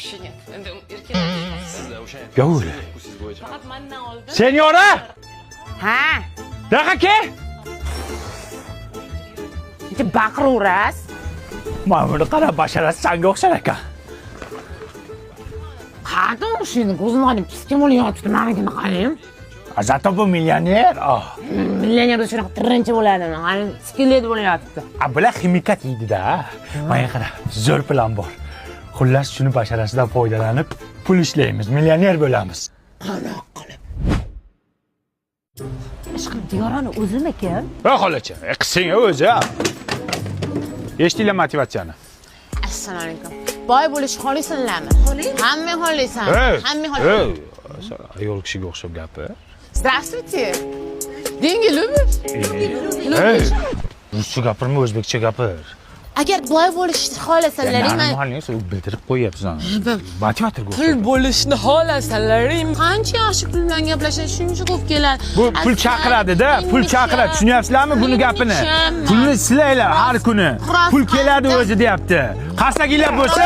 Вообще нет. Endi erkaklar. Gavul. Senyora! Ha, Daqa ke! bitta baqiraverasiz. Mana buni qara, basharasi sanga o'xshar ekan. Qayerdan o'xshaydi? Ko'zim qarang, piskin bo'lib yotibdi, manikini qarang. Zato bu millioner. Ah. Millioner shunaqa tirinchi bo'ladi. Qarang, skelet bo'lib yotibdi. A bular ximikat yeydi-da. Mana qara, zo'r plan bor. Xullas, shuni basharasidan foydalanib pul ishlaymiz, millioner bo'lamiz. Qanaqa qilib? Ishqim Diyorani o'zimikin? Va xolacha, qilsang o'zi. Eshitdinglar motivatsiyani. Assalomu alaykum. Boy bo'lish xohlaysizlarmi? Hamma xohlaysan. Hamma xohlaysan. Ayol kishiga o'xshab gapir. Здравствуйте. Деньги любишь? Ey, ruscha gapirma, o'zbekcha gapir. Agar boy bo'lishni xohlasalaring, man Нормально, sen bildirib qo'yyapsan. Motivatorga pul o'xshab. bo'lishni xohlasalaring, qancha yaxshi pul bilan gaplashadi, shuncha ko'p keladi. Bu pul chaqiradi-da, pul chaqiradi. Tushunyapsizlarmi buni gapini? Pulni silanglar har kuni. Pul keladi o'zi deyapti. Qarsakinglar bo'lsin.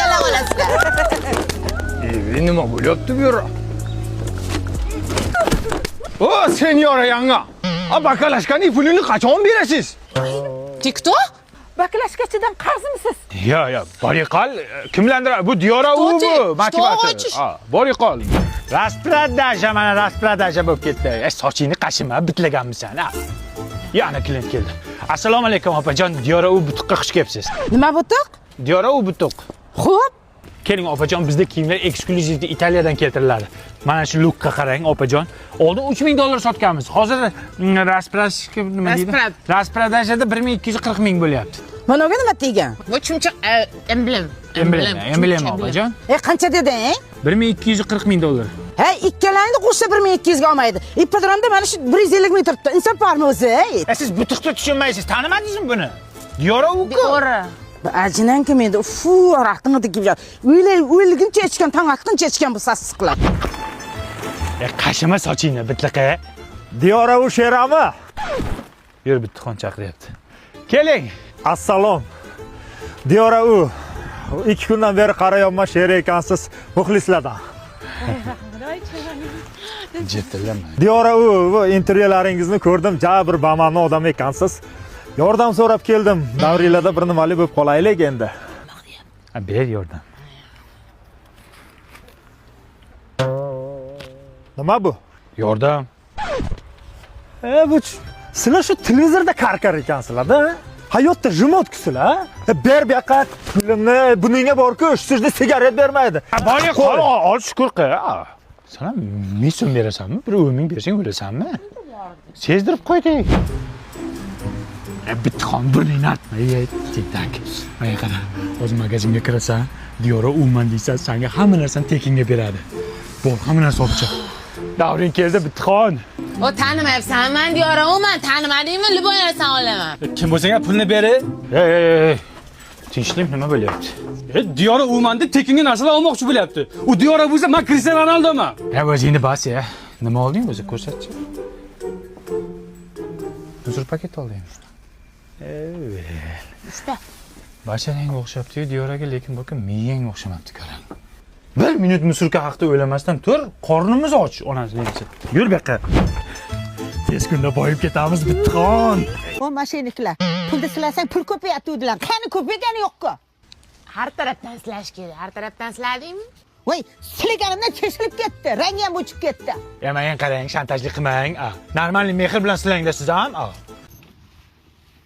Yala olasizlar. Nima bo'lyapti bu yerda? O, senyora yanga. A bakalashkaning pulini qachon berasiz? Ты кто? Baklashkachidan qarzmisiz? Yo, yo, boriqol, kimlardir bu Diyora u Что bu ты? Что motivator. хочешь? Ha, boriqol. Rasprodaja mana rasprodaja bo'lib ketdi. E, sochingni qashima, bitlaganmisan, ha. Yana klient keldi. Assalomu alaykum opajon, Diyora u butuqqa xush kelibsiz. Nima butuq? Diyora u butuq. Xo'p, Keling opajon, bizda kiyimlar eksklyuzivda Italiyadan keltiriladi. Mana shu lookqa qarang opajon. Oldin 3000 dollar sotganmiz. Hozir rasprashka nima deydi? Rasprad. Rasprodajada 1240 ming bo'lyapti. mana unga nima tegan? Bu chumchuq emblem. Emblem, emblem opajon. E, qancha deding? 1240 ming dollar. Hey, ikkalangni qo'shsa 1200 ga olmaydi. Ipodromda mana shu 150 ming turibdi. Inson bormi o'zi? Ey? E, siz butuqni tushunmaysiz, tanimadingizmi buni? Diyora u-ku. Diora. Ajinan kim endi? Fu, aroqni deb o'lguncha ichgan, tong atguncha ichgan bu sassiqlar. E, qashima sochingni bitliqi. Diyora u Sherami? Yur, Bittixon chaqiryapti. Keling. Assalom. Diyora u 2 kundan beri qarayapman, sher ekansiz, muxlislardan. Jiddilama. Diyora u bu intervyularingizni ko'rdim, ja bir bama'ni odam ekansiz. Yordam so'rab keldim. Davringlarda bir nimali bo'lib qolaylik endi. Ha, ber yordam. Nima bu? Yordam. E bu sizlar shu televizorda karkar ekansizlar-da. Hayotda jimotkusizlar. Ber bu yoqqa pulimni, buningga bor-ku, shu yerda sigaret bermaydi. Bor qol, ol shukur qil. Sen ham 1000 so'm berasanmi? Bir 10 ming bersang o'lasanmi? Sezdirib qo'ydik. E, Bittixon burningni artma, ey, tentak. Mana qara, hozir magazinga kirasan, Diyora umuman deysan, senga hamma narsani tekinga beradi. Bor, hamma narsa olib chiq. Davring keldi, Bittixon. O tanimayapsan, man Diyora uman, tanimadingmi? Любой narsani olaman. Kim bo'lsang ham pulni ber. Ey, ey, ey. Tinchlik nima bo'lyapti? E, Diyora uman deb tekinga narsalar olmoqchi bo'lyapti. U Diyora bo'lsa, men Cristiano Ronaldoman. Ya o'zingni bas ya. Nima olding o'zi ko'rsatchi. Uzr paket olding. Evet. Usta. Basharangga o'xshabdi-yu Diyoraga, lekin bu kun miyangga o'xshamabdi qarang. Bir minut musurka haqida o'ylamasdan tur, qornimiz och, onasini yesa. Yur bu yoqqa. Tez kunda boyib ketamiz, Bittixon. O mashinniklar. Pulni silasang pul ko'payatuvdilar. Qani ko'paygani yo'q-ku. Har tarafdan silash kerak. Har tarafdan siladingmi? Voy, silaganimdan cheshilib ketdi. Rangi ham o'chib ketdi. Ya menga qarang, shantajlik qilmang. A, Normalniy mehr bilan silangda siz ham. A.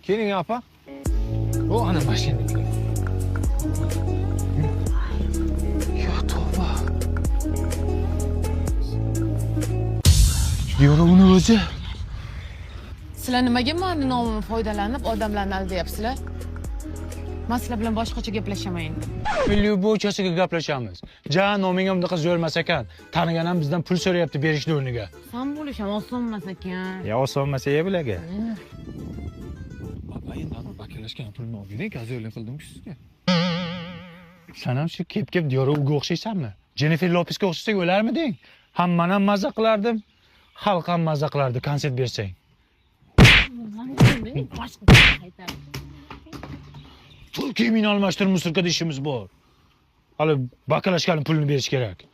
Keling opa. O ana mashina. Ya tavba. Diyora uni o'zi. Sizlar nimaga mani nomimni foydalanib odamlarni aldayapsizlar? Men sizlar bilan boshqacha gaplashaman endi. Любойchasiga gaplashamiz. Ja noming ham bunaqa zo'r emas ekan. Tanigan ham bizdan pul so'rayapti berishni o'rniga. San bo'lish ham oson emas ekan. Ya oson emas ya bularga. Baba endi bakalashgan pulni olging, gazerlik qildim-ku sizga. Sen ham shu kep-kep Diyora uga o'xshaysanmi? Jennifer Lopezga o'xshasak o'larmiding? Hammani ham maza qilardim, xalq ham maza qilardi konsert bersang. Tur kiyimingni almashtir, musurkada ishimiz bor. Hali баклажка ni pulini berish kerak.